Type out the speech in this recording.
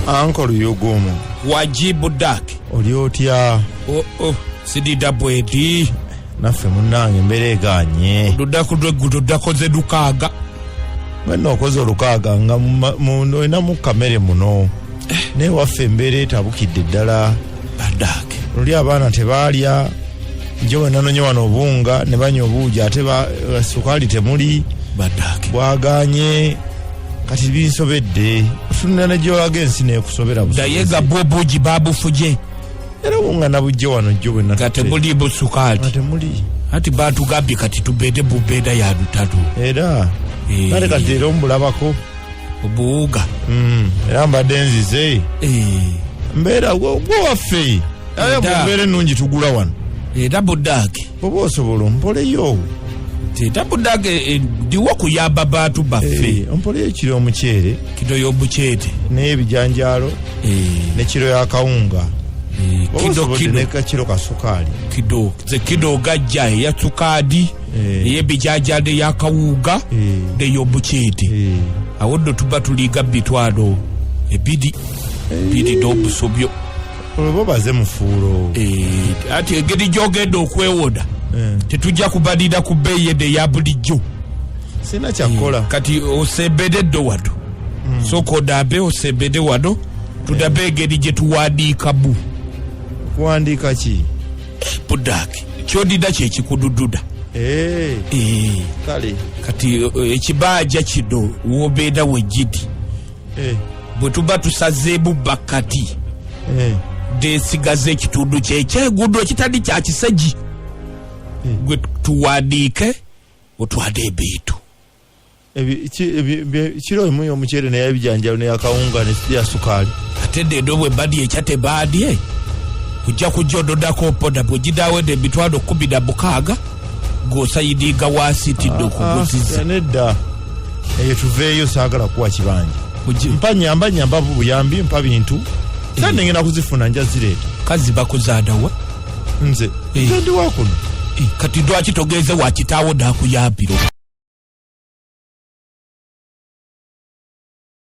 Anko Luyugumu. Wajibu dak. Oli otya? Oh, oh, sidida bwedi. Naffe munnange embeera eganye. Ludaku lweggulo dakoze lukaaga. Mwenna okoze olukaaga nga olinamu kamere muno. Naye waffe embeera etabukidde ddala. Badake. Luli abaana tebaalya. Njo bwe nanonye wano obunga ne banywa obuugi ate sukaali temuli. Badake. Bwaganye. Kati binsobedde. Otunula ne gy'olaga ensi n'ekusobera busobozi. Naye nga bwo obuugi babufuje. Era obunga nabujje wano jjo bwe natutte. Nga temuli busukaali. Nga temuli. Anti batugambye kati tubeede bubeeda ya lutalo. Era. Kale kati era ombulabako. Obuwuga. Era mbadde nzize. Mbeera gwe waffe. Era mu mbeera ennungi tugula wano. Era budaage. Oba osobola ompoleyo. Era budaage ndiwo kuyamba bantu baffe. Ompoleyo kiro omuceere. Kiro y'omuceere. N'ebijanjaalo. Ne kiro y'akawunga. Kiro kiro. Ne kakiro ka sukaali. Kiro. Ze kiro gajja eya sukaali. Ey'ebijanjaalo ey'akawunga. N'ey'omuceere. Awo nno tuba tulinga mitwalo ebiri. Biri n'omusobyo. Olwo bo baze mufuulo. Ati engeri gy'ogenda okwewona tetujja kubalira ku bbeeyi eno eya bulijjo. Sirina kyakukola. Kati osembere ddo wano. Sooka onambe osembere wano tudabe engeri gye tuwandiikamu. Kuwandiika ki? Budaaki ky'olina kye kikudududa. Kale. Kati ekibanja kino w'obeera wegidi. Bwe tuba tusazeemu bakati nesigaza ekitundu kyekyegundo ekitali kya kisegi gwe tuwandiike otwale ebintu. Kiro emu y'omuceere n'eyabijanjalo n'eyakawunga n'eya sukaali. Ate neno bwe mbadye ekya tebaadye ojja kujja ododako mpoda bwegidawedde emitwalo 16 ng'osayidinga wansi tidde okuguziza. Nedda eyo tuveeyo, saagala kuwa kibanja. Mpa nyamba nyamba buyambi mpa bintu sente ngenda kuzifuna nja zireeta. Kazi bakuzaadawa? Nze nze ndi wakuno. Kati lwaki togenze wa kitaawo n'akuyambira?